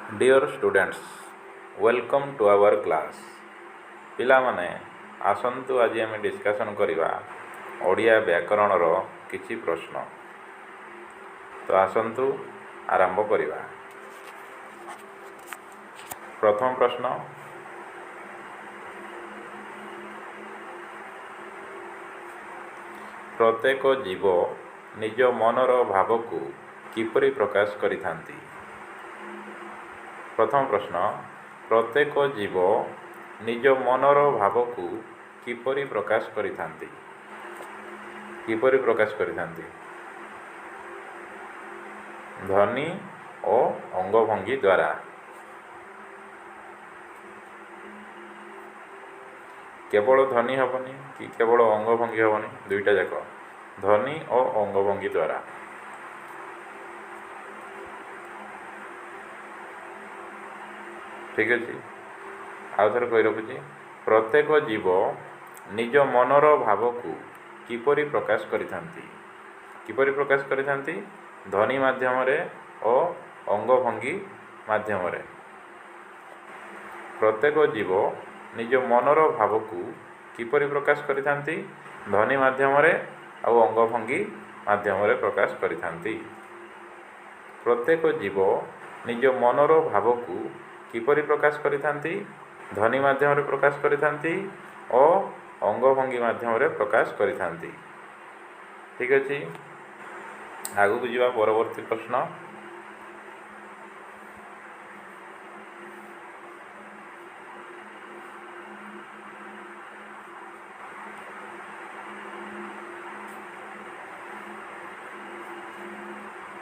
Dear students, welcome to our class. ପିଲାମାନେ, ଆସନ୍ତୁ ଆଜି ଆମେ ଡିସ୍କସନ୍ କରିବା ଓଡ଼ିଆ ବ୍ୟାକରଣର କିଛି ପ୍ରଶ୍ନ। ତ ଆସନ୍ତୁ ଆରମ୍ଭ କରିବା। ପ୍ରଥମ ପ୍ରଶ୍ନ, ପ୍ରତ୍ୟେକ ଜୀବ ନିଜ ମନର ଭାବକୁ କିପରି ପ୍ରକାଶ କରିଥାନ୍ତି? ପ୍ରଥମ ପ୍ରଶ୍ନ, ପ୍ରତ୍ୟେକ ଜୀବ ନିଜ ମନର ଭାବକୁ କିପରି ପ୍ରକାଶ କରିଥାନ୍ତି? କିପରି ପ୍ରକାଶ କରିଥାନ୍ତି? ଧ୍ୱନି ଓ ଅଙ୍ଗଭଙ୍ଗୀ ଦ୍ୱାରା। କେବଳ ଧ୍ୱନି ହେବନି କି କେବଳ ଅଙ୍ଗଭଙ୍ଗୀ ହେବନି, ଦୁଇଟା ଯାକ, ଧ୍ୱନି ଓ ଅଙ୍ଗଭଙ୍ଗୀ ଦ୍ୱାରା। ଠିକ୍ ଅଛି, ଆଉ ଥରେ କହି ରଖୁଛି, ପ୍ରତ୍ୟେକ ଜୀବ ନିଜ ମନର ଭାବକୁ କିପରି ପ୍ରକାଶ କରିଥାନ୍ତି? କିପରି ପ୍ରକାଶ କରିଥାନ୍ତି? ଧ୍ୱନି ମାଧ୍ୟମରେ ଓ ଅଙ୍ଗଭଙ୍ଗୀ ମାଧ୍ୟମରେ। ପ୍ରତ୍ୟେକ ଜୀବ ନିଜ ମନର ଭାବକୁ କିପରି ପ୍ରକାଶ କରିଥାନ୍ତି? ଧ୍ୱନି ମାଧ୍ୟମରେ ଆଉ ଅଙ୍ଗଭଙ୍ଗୀ ମାଧ୍ୟମରେ ପ୍ରକାଶ କରିଥାନ୍ତି। ପ୍ରତ୍ୟେକ ଜୀବ ନିଜ ମନର ଭାବକୁ କିପରି ପ୍ରକାଶ କରିଥାନ୍ତି? ଧ୍ୱନି ମାଧ୍ୟମରେ ପ୍ରକାଶ କରିଥାନ୍ତି ଓ ଅଙ୍ଗଭଙ୍ଗୀ ମାଧ୍ୟମରେ ପ୍ରକାଶ କରିଥାନ୍ତି। ଠିକ୍ ଅଛି, ଆଗକୁ ଯିବା। ପରବର୍ତ୍ତୀ ପ୍ରଶ୍ନ,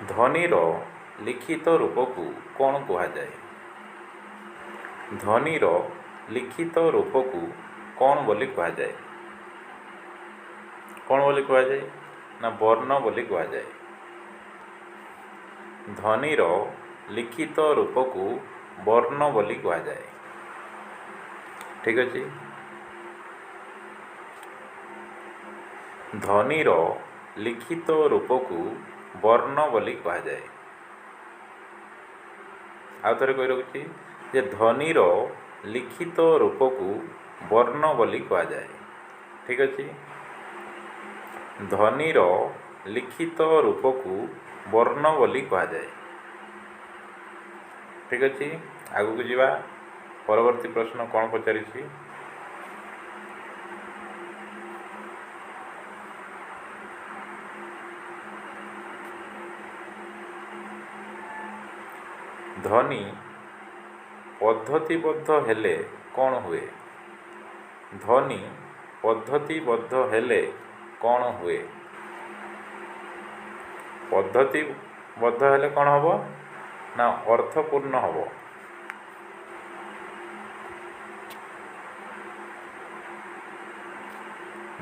ଧ୍ୱନିର ଲିଖିତ ରୂପକୁ କ'ଣ କୁହାଯାଏ? ଧ୍ୱନିର ଲିଖିତ ରୂପକୁ କ'ଣ ବୋଲି କୁହାଯାଏ? କ'ଣ ବୋଲି କୁହାଯାଏ ନା ବର୍ଣ୍ଣ ବୋଲି କୁହାଯାଏ। ଧ୍ୱନିର ଲିଖିତ ରୂପକୁ ବର୍ଣ୍ଣ ବୋଲି କୁହାଯାଏ। ଠିକ୍ ଅଛି, ଧ୍ୱନିର ଲିଖିତ ରୂପକୁ ବର୍ଣ୍ଣ ବୋଲି କୁହାଯାଏ। ଆଉ ଥରେ କହି ରଖୁଛି ଯେ ଧ୍ୱନିର ଲିଖିତ ରୂପକୁ ବର୍ଣ୍ଣ ବୋଲି କୁହାଯାଏ। ଠିକ୍ ଅଛି, ଧ୍ୱନିର ଲିଖିତ ରୂପକୁ ବର୍ଣ୍ଣ ବୋଲି କୁହାଯାଏ। ଠିକ୍ ଅଛି, ଆଗକୁ ଯିବା। ପରବର୍ତ୍ତୀ ପ୍ରଶ୍ନ କ'ଣ ପଚାରିଛି? ଧ୍ୱନି ପଦ୍ଧତିବଦ୍ଧ ହେଲେ କ'ଣ ହୁଏ? ଧ୍ୱନି ପଦ୍ଧତିବଦ୍ଧ ହେଲେ କ'ଣ ହୁଏ? ପଦ୍ଧତିବଦ୍ଧ ହେଲେ କ'ଣ ହେବ ନା ଅର୍ଥପୂର୍ଣ୍ଣ ହେବ।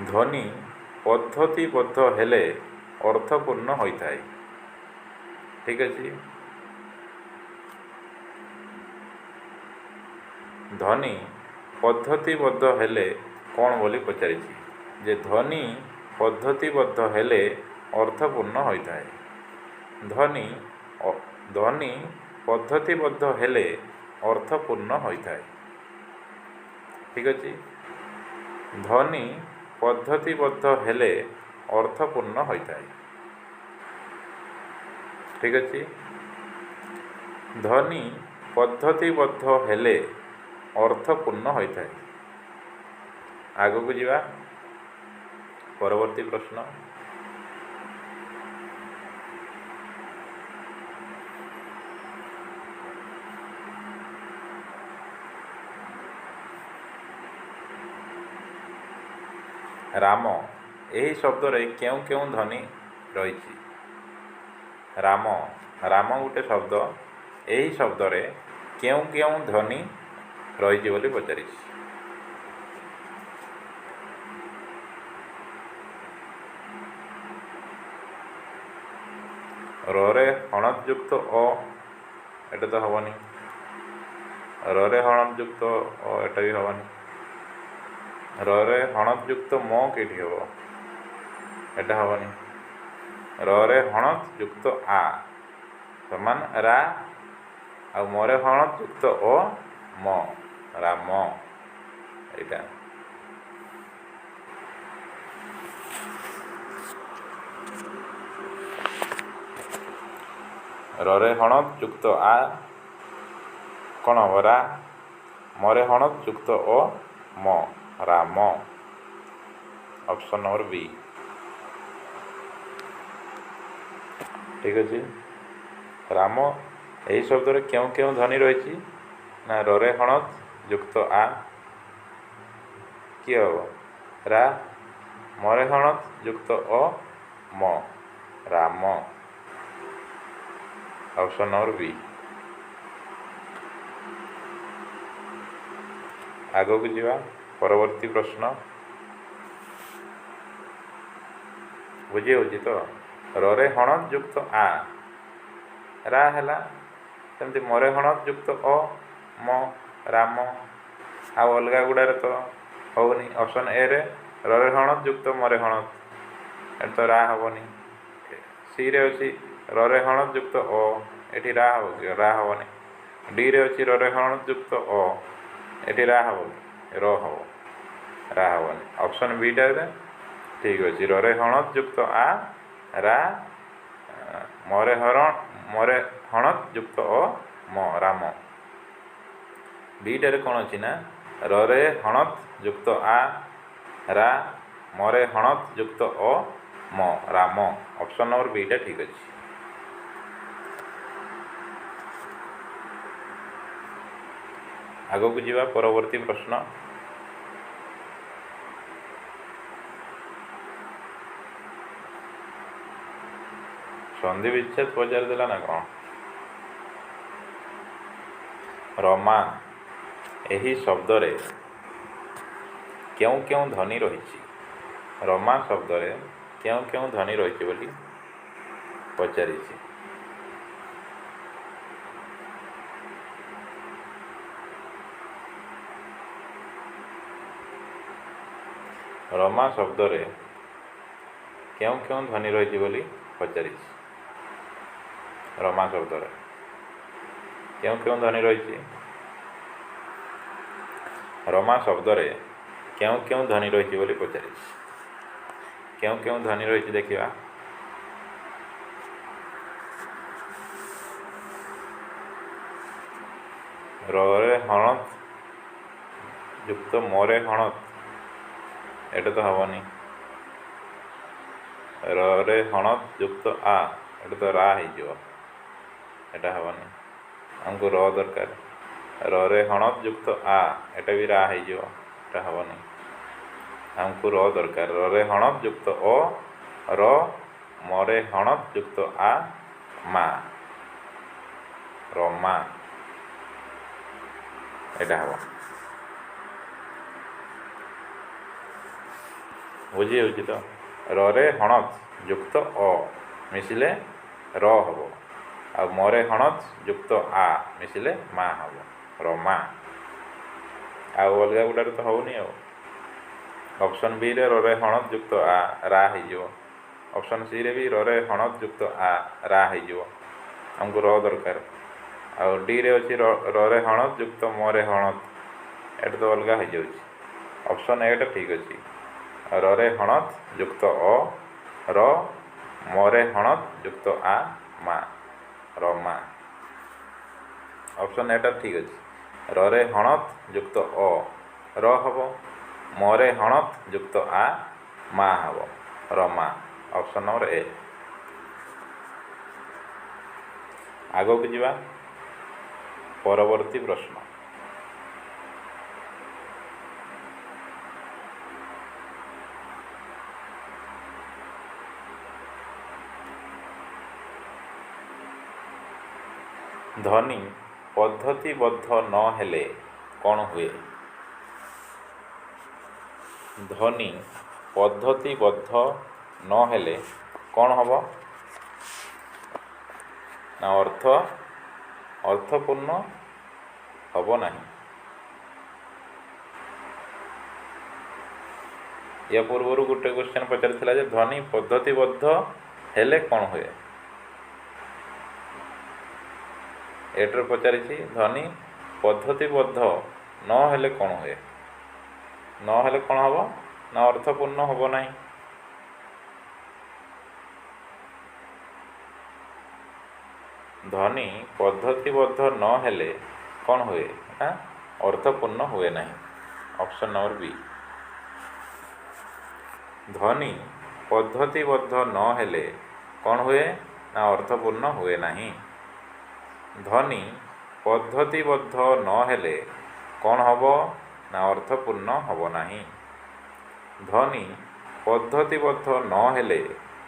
ଧ୍ୱନି ପଦ୍ଧତିବଦ୍ଧ ହେଲେ ଅର୍ଥପୂର୍ଣ୍ଣ ହୋଇଥାଏ। ଠିକ୍ ଅଛି, ଧ୍ୱନି ପଦ୍ଧତିବଦ୍ଧ ହେଲେ କ'ଣ ବୋଲି ପଚାରିଛି ଯେ ଧ୍ୱନି ପଦ୍ଧତିବଦ୍ଧ ହେଲେ ଅର୍ଥପୂର୍ଣ୍ଣ ହୋଇଥାଏ। ଧ୍ୱନି ପଦ୍ଧତିବଦ୍ଧ ହେଲେ ଅର୍ଥପୂର୍ଣ୍ଣ ହୋଇଥାଏ। ଠିକ୍ ଅଛି, ଧ୍ୱନି ପଦ୍ଧତିବଦ୍ଧ ହେଲେ ଅର୍ଥପୂର୍ଣ୍ଣ ହୋଇଥାଏ। ଠିକ୍ ଅଛି, ଧ୍ୱନି ପଦ୍ଧତିବଦ୍ଧ ହେଲେ ଅର୍ଥପୂର୍ଣ୍ଣ ହୋଇଥାଏ। ଆଗକୁ ଯିବା। ପରବର୍ତ୍ତୀ ପ୍ରଶ୍ନ, ରାମ ଏହି ଶବ୍ଦରେ କେଉଁ କେଉଁ ଧ୍ୱନି ରହିଛି? ରାମ, ରାମ ଗୋଟେ ଶବ୍ଦ, ଏହି ଶବ୍ଦରେ କେଉଁ କେଉଁ ଧ୍ୱନି ରହିଛି ବୋଲି ପଚାରିଛି। ରରେ ହଣତଯୁକ୍ତ ଅ, ଏଟା ତ ହେବନି। ରରେ ହଣତଯୁକ୍ତ ଅ, ଏଟା ବି ହେବନି। ରରେ ହଣତଯୁକ୍ତ ମ କେଇଠି ହେବ? ଏଟା ହେବନି। ରରେ ହଣତ ଯୁକ୍ତ ଆ ସମାନ ରା, ଆଉ ମରେ ହଣତ ଯୁକ୍ତ ଅ ମ, ରାମ। ଏଇଟା ରରେ ହଣତ ଯୁକ୍ତ ଆ କ'ଣ ହବ? ରା। ମରେ ହଣତ ଯୁକ୍ତ ଅ ମ, ରାମ। ଅପସନ୍ ନମ୍ବର ବି ଠିକ୍ ଅଛି। ରାମ ଏହି ଶବ୍ଦରେ କେଉଁ କେଉଁ ଧ୍ୱନି ରହିଛି ନା ରରେ ହଣତ ଯୁକ୍ତ ଆ କିଏ ହବ? ରା। ମରେ ହଣତ ଯୁକ୍ତ ଅ ମ, ରାମ। ଅପସନ୍ ନମ୍ବର ବି। ଆଗକୁ ଯିବା, ପରବର୍ତ୍ତୀ ପ୍ରଶ୍ନ। ବୁଝି ହେଉଛି ତ? ରରେ ହଣତ ଯୁକ୍ତ ଆ ରା ହେଲା, ସେମିତି ମରେ ହଣତ ଯୁକ୍ତ ଅ ମ, ରାମ। ଆଉ ଅଲଗା ଗୁଡ଼ାରେ ତ ହେଉନି। ଅପସନ୍ ଏରେ ରରେ ହଣତ ଯୁକ୍ତ ମରେ ହଣତ, ଏଠି ତ ରା ହେବନି। ସିରେ ଅଛି ରରେ ହଣତ ଯୁକ୍ତ ଅ, ଏଠି ରା ହେବ କି? ରା ହେବନି। ଡିରେ ଅଛି ରରେ ହଣତ ଯୁକ୍ତ ଅ, ଏଠି ରା ହେବ କି? ର ହେବ, ରା ହେବନି। ଅପସନ୍ ବିଟାରେ ଠିକ୍ ଅଛି, ରରେ ହଣତ ଯୁକ୍ତ ଆ ରା, ମରେ ହରଣ ମରେ ହଣତ ଯୁକ୍ତ ଅ ମ, ରାମ। ବିଟାରେ କ'ଣ ଅଛି ନା ରରେ ହଣତ ଯୁକ୍ତ ଆ ରା, ମରେ ହଣତ ଯୁକ୍ତ ଅ ମ, ରାମ। ଅପସନ୍ ନମ୍ବର ବିଟା ଠିକ୍ ଅଛି। ଆଗକୁ ଯିବା, ପରବର୍ତ୍ତୀ ପ୍ରଶ୍ନ। ସନ୍ଧି ବିଚ୍ଛେଦ ପଚାରିଦେଲା ନା କ'ଣ? ରମା ଏହି ଶବ୍ଦରେ କେଉଁ କେଉଁ ଧ୍ୱନି ରହିଛି? ରମା ଶବ୍ଦରେ କେଉଁ କେଉଁ ଧ୍ୱନି ରହିଛି ବୋଲି ପଚାରିଛି। ରମା ଶବ୍ଦରେ କେଉଁ କେଉଁ ଧ୍ୱନି ରହିଛି ବୋଲି ପଚାରିଛି। ରମା ଶବ୍ଦରେ କେଉଁ କେଉଁ ଧ୍ୱନି ରହିଛି? ରମା ଶବ୍ଦରେ କେଉଁ କେଉଁ ଧ୍ୱନି ରହିଛି ବୋଲି ପଚାରିଛି। କେଉଁ କେଉଁ ଧ୍ୱନି ରହିଛି ଦେଖିବା। ରରେ ହଣତ ଯୁକ୍ତ ମରେ ହଣତ, ଏଇଟା ତ ହେବନି। ରରେ ହଣତ ଯୁକ୍ତ ଆ, ଏଇଟା ତ ରା ହେଇଯିବ, ଏଇଟା ହେବନି। ଆମକୁ ର ଦରକାର। ରରେ ହଣତ ଯୁକ୍ତ ଆ, ଏଇଟା ବି ରା ହେଇଯିବ, ଏଇଟା ହେବନି। ଆମକୁ ର ଦରକାର। ରରେ ହଣତ ଯୁକ୍ତ ଅ ର, ମରେ ହଣତ ଯୁକ୍ତ ଆ ମା, ରମା, ଏଇଟା ହେବ। ବୁଝି ହେଉଛି ତ? ରରେ ହଣତ ଯୁକ୍ତ ଅ ମିଶିଲେ ର ହେବ, ଆଉ ମରେ ହଣତ ଯୁକ୍ତ ଆ ମିଶିଲେ ମା ହେବ, ରମା। ଆଉ ଅଲଗା ଗୁଡ଼ାରେ ତ ହେଉନି। ଆଉ ଅପସନ୍ ବିରେ ରରେ ହଣତ ଯୁକ୍ତ ଆ ରା ହେଇଯିବ। ଅପସନ୍ ସିରେ ବି ରରେ ହଣତ ଯୁକ୍ତ ଆ ରା ହେଇଯିବ, ଆମକୁ ର ଦରକାର। ଆଉ ଡିରେ ଅଛି ରରେ ହଣତ ଯୁକ୍ତ ମରେ ହଣତ, ଏଇଟା ତ ଅଲଗା ହେଇଯାଉଛି। ଅପସନ୍ ଏଟା ଠିକ୍ ଅଛି, ରରେ ହଣତ ଯୁକ୍ତ ଅ ର, ମରେ ହଣତ ଯୁକ୍ତ ଆ ମା, ରମା। ଅପସନ୍ ଏଟା ଠିକ୍ ଅଛି। ରରେ ହଣତ ଯୁକ୍ତ ଅ ର ହେବ, ମରେ ହଣତ ଯୁକ୍ତ ଆ ମା ହେବ, ରମା। Option number A. ଆଗକୁ ଯିବା, ପରବର୍ତ୍ତୀ ପ୍ରଶ୍ନ। ଧ୍ୱନି ପଦ୍ଧତିବଦ୍ଧ ନ ହେଲେ କ'ଣ ହୁଏ? ଧ୍ୱନି ପଦ୍ଧତିବଦ୍ଧ ନ ହେଲେ କ'ଣ ହେବ ନା ଅର୍ଥ ଅର୍ଥପୂର୍ଣ୍ଣ ହେବ ନାହିଁ। ୟା ପୂର୍ବରୁ ଗୋଟେ କ୍ୱେଶ୍ଚନ୍ ପଚାରିଥିଲା ଯେ ଧ୍ୱନି ପଦ୍ଧତିବଦ୍ଧ ହେଲେ କ'ଣ ହୁଏ? ଏଇଟାରେ ପଚାରିଛି, ଧ୍ୱନି ପଦ୍ଧତିବଦ୍ଧ ନହେଲେ କ'ଣ ହୁଏ? ନହେଲେ କ'ଣ ହେବ ନା ଅର୍ଥପୂର୍ଣ୍ଣ ହେବ ନାହିଁ। ଧ୍ୱନି ପଦ୍ଧତିବଦ୍ଧ ନହେଲେ କ'ଣ ହୁଏ ନା ଅର୍ଥପୂର୍ଣ୍ଣ ହୁଏ ନାହିଁ। Option number B. ଧ୍ୱନି ପଦ୍ଧତିବଦ୍ଧ ନହେଲେ କ'ଣ ହୁଏ ନା ଅର୍ଥପୂର୍ଣ୍ଣ ହୁଏ ନାହିଁ। ଧ୍ୱନି ପଦ୍ଧତିବଦ୍ଧ ନହେଲେ କ'ଣ ହେବ ନା ଅର୍ଥପୂର୍ଣ୍ଣ ହେବ ନାହିଁ। ଧ୍ୱନି ପଦ୍ଧତିବଦ୍ଧ ନହେଲେ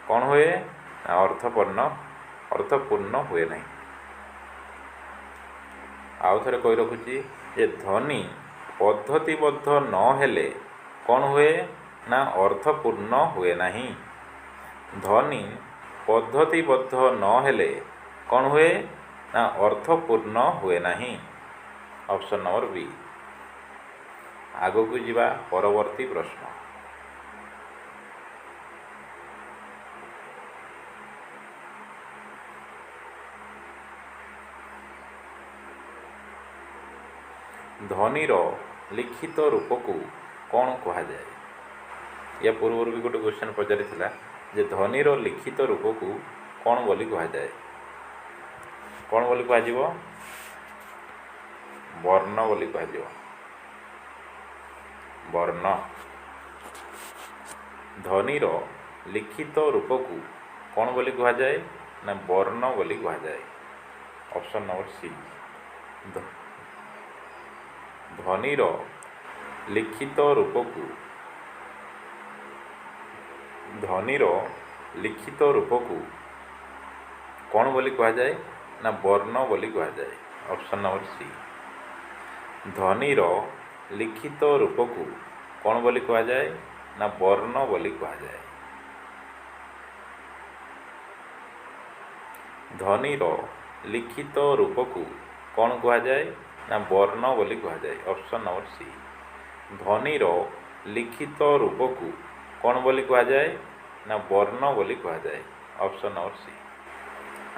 କ'ଣ ହୁଏ ନା ଅର୍ଥପୂର୍ଣ୍ଣ ହୁଏ ନାହିଁ। ଆଉ ଥରେ କହି ରଖୁଛି ଯେ ଧ୍ୱନି ପଦ୍ଧତିବଦ୍ଧ ନହେଲେ କ'ଣ ହୁଏ ନା ଅର୍ଥପୂର୍ଣ୍ଣ ହୁଏ ନାହିଁ। ଧ୍ୱନି ପଦ୍ଧତିବଦ୍ଧ ନହେଲେ କ'ଣ ହୁଏ ନା ଅର୍ଥପୂର୍ଣ୍ଣ ହୁଏ ନାହିଁ। Option number B. ଆଗକୁ ଯିବା, ପରବର୍ତ୍ତୀ ପ୍ରଶ୍ନ। ଧ୍ୱନିର ଲିଖିତ ରୂପକୁ କ'ଣ କୁହାଯାଏ? ୟା ପୂର୍ବରୁ ବି ଗୋଟେ କ୍ୱେଶ୍ଚନ୍ ପଚାରିଥିଲା ଯେ ଧ୍ୱନିର ଲିଖିତ ରୂପକୁ କ'ଣ ବୋଲି କୁହାଯାଏ? କ'ଣ ବୋଲି କୁହାଯିବ? ବର୍ଣ୍ଣ ବୋଲି କୁହାଯିବ। ବର୍ଣ୍ଣ। ଧ୍ୱନିର ଲିଖିତ ରୂପକୁ କ'ଣ ବୋଲି କୁହାଯାଏ ନା ବର୍ଣ୍ଣ ବୋଲି କୁହାଯାଏ। Option number C. ଧ୍ୱନିର ଲିଖିତ ରୂପକୁ, ଧ୍ୱନିର ଲିଖିତ ରୂପକୁ କ'ଣ ବୋଲି କୁହାଯାଏ ନା ବର୍ଣ୍ଣ ବୋଲି କୁହାଯାଏ। Option number C. ଧ୍ୱନିର ଲିଖିତ ରୂପକୁ କ'ଣ ବୋଲି କୁହାଯାଏ ନା ବର୍ଣ୍ଣ ବୋଲି କୁହାଯାଏ। ଧ୍ୱନିର ଲିଖିତ ରୂପକୁ କ'ଣ କୁହାଯାଏ ନା ବର୍ଣ୍ଣ ବୋଲି କୁହାଯାଏ। Option number C. ଧ୍ୱନିର ଲିଖିତ ରୂପକୁ କ'ଣ ବୋଲି କୁହାଯାଏ ନା ବର୍ଣ୍ଣ ବୋଲି କୁହାଯାଏ। Option number C.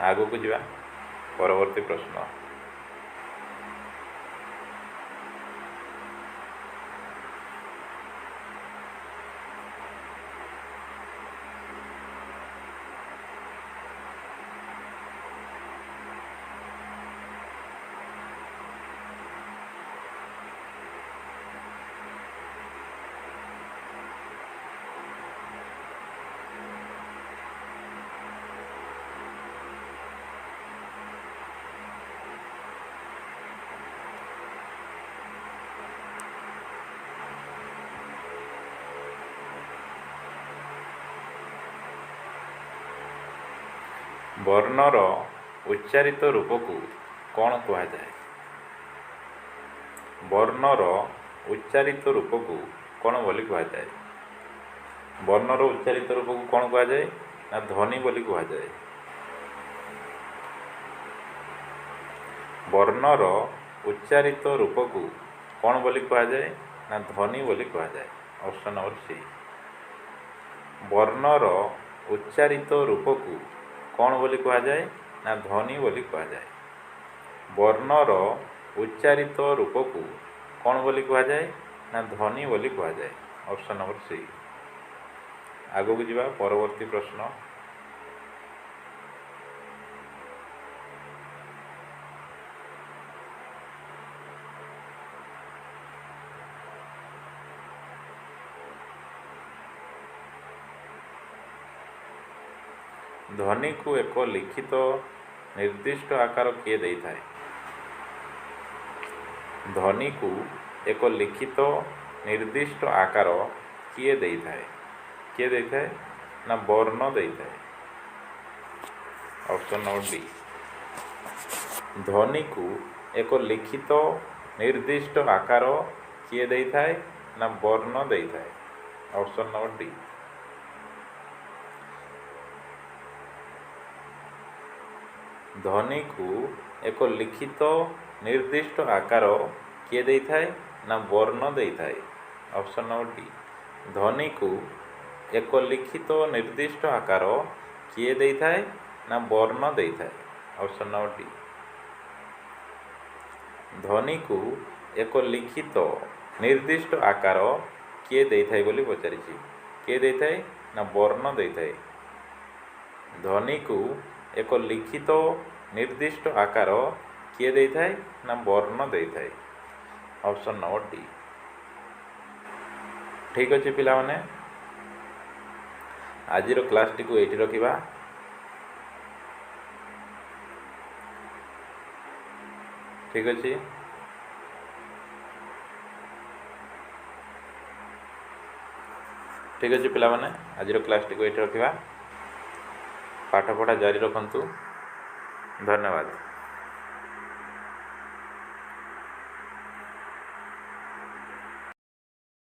ଆଗକୁ ଯିବା, ପରବର୍ତ୍ତୀ ପ୍ରଶ୍ନ। ବର୍ଣ୍ଣର ଉଚ୍ଚାରିତ ରୂପକୁ କ'ଣ କୁହାଯାଏ? ବର୍ଣ୍ଣର ଉଚ୍ଚାରିତ ରୂପକୁ କ'ଣ ବୋଲି କୁହାଯାଏ? ବର୍ଣ୍ଣର ଉଚ୍ଚାରିତ ରୂପକୁ କ'ଣ କୁହାଯାଏ ନା ଧ୍ୱନି ବୋଲି କୁହାଯାଏ। ବର୍ଣ୍ଣର ଉଚ୍ଚାରିତ ରୂପକୁ କ'ଣ ବୋଲି କୁହାଯାଏ ନା ଧ୍ୱନି ବୋଲି କୁହାଯାଏ। Option number C. ବର୍ଣ୍ଣର ଉଚ୍ଚାରିତ ରୂପକୁ କ'ଣ ବୋଲି କୁହାଯାଏ ନା ଧ୍ୱନି ବୋଲି କୁହାଯାଏ। ବର୍ଣ୍ଣର ଉଚ୍ଚାରିତ ରୂପକୁ କ'ଣ ବୋଲି କୁହାଯାଏ ନା ଧ୍ୱନି ବୋଲି କୁହାଯାଏ। Option number C. ଆଗକୁ ଯିବା, ପରବର୍ତ୍ତୀ ପ୍ରଶ୍ନ। ଧ୍ୱନିକୁ ଏକ ଲିଖିତ ନିର୍ଦ୍ଦିଷ୍ଟ ଆକାର କିଏ ଦେଇଥାଏ? ଧ୍ୱନିକୁ ଏକ ଲିଖିତ ନିର୍ଦ୍ଦିଷ୍ଟ ଆକାର କିଏ ଦେଇଥାଏ? କିଏ ଦେଇଥାଏ ନା ବର୍ଣ୍ଣ ଦେଇଥାଏ। Option number D. ଧ୍ୱନିକୁ ଏକ ଲିଖିତ ନିର୍ଦ୍ଦିଷ୍ଟ ଆକାର କିଏ ଦେଇଥାଏ ନା ବର୍ଣ୍ଣ ଦେଇଥାଏ। Option number D. ଧ୍ୱନିକୁ ଏକ ଲିଖିତ ନିର୍ଦ୍ଦିଷ୍ଟ ଆକାର କିଏ ଦେଇଥାଏ ନା ବର୍ଣ୍ଣ ଦେଇଥାଏ। Option number D. ଧ୍ୱନିକୁ ଏକ ଲିଖିତ ନିର୍ଦ୍ଦିଷ୍ଟ ଆକାର କିଏ ଦେଇଥାଏ ନା ବର୍ଣ୍ଣ ଦେଇଥାଏ। Option number D. ଧ୍ୱନିକୁ ଏକ ଲିଖିତ ନିର୍ଦ୍ଦିଷ୍ଟ ଆକାର କିଏ ଦେଇଥାଏ ବୋଲି ପଚାରିଛି। କିଏ ଦେଇଥାଏ ନା ବର୍ଣ୍ଣ ଦେଇଥାଏ। ଧ୍ୱନିକୁ ଏକ ଲିଖିତ ନିର୍ଦ୍ଦିଷ୍ଟ ଆକାର କିଏ ଦେଇଥାଏ ନା ବର୍ଣ୍ଣ ଦେଇଥାଏ, ଅପସନ୍ ନମ୍ବର ଡି। ଠିକ୍ ଅଛି ପିଲାମାନେ, ଆଜିର କ୍ଲାସ୍ଟିକୁ ଏଇଠି ରଖିବା। ଠିକ୍ ଅଛି। ଠିକ୍ ଅଛି ପିଲାମାନେ, ଆଜିର କ୍ଲାସ୍ଟିକୁ ଏଇଠି ରଖିବା। ପାଠପଢ଼ା ଜାରି ରଖନ୍ତୁ। ଧନ୍ୟବାଦ।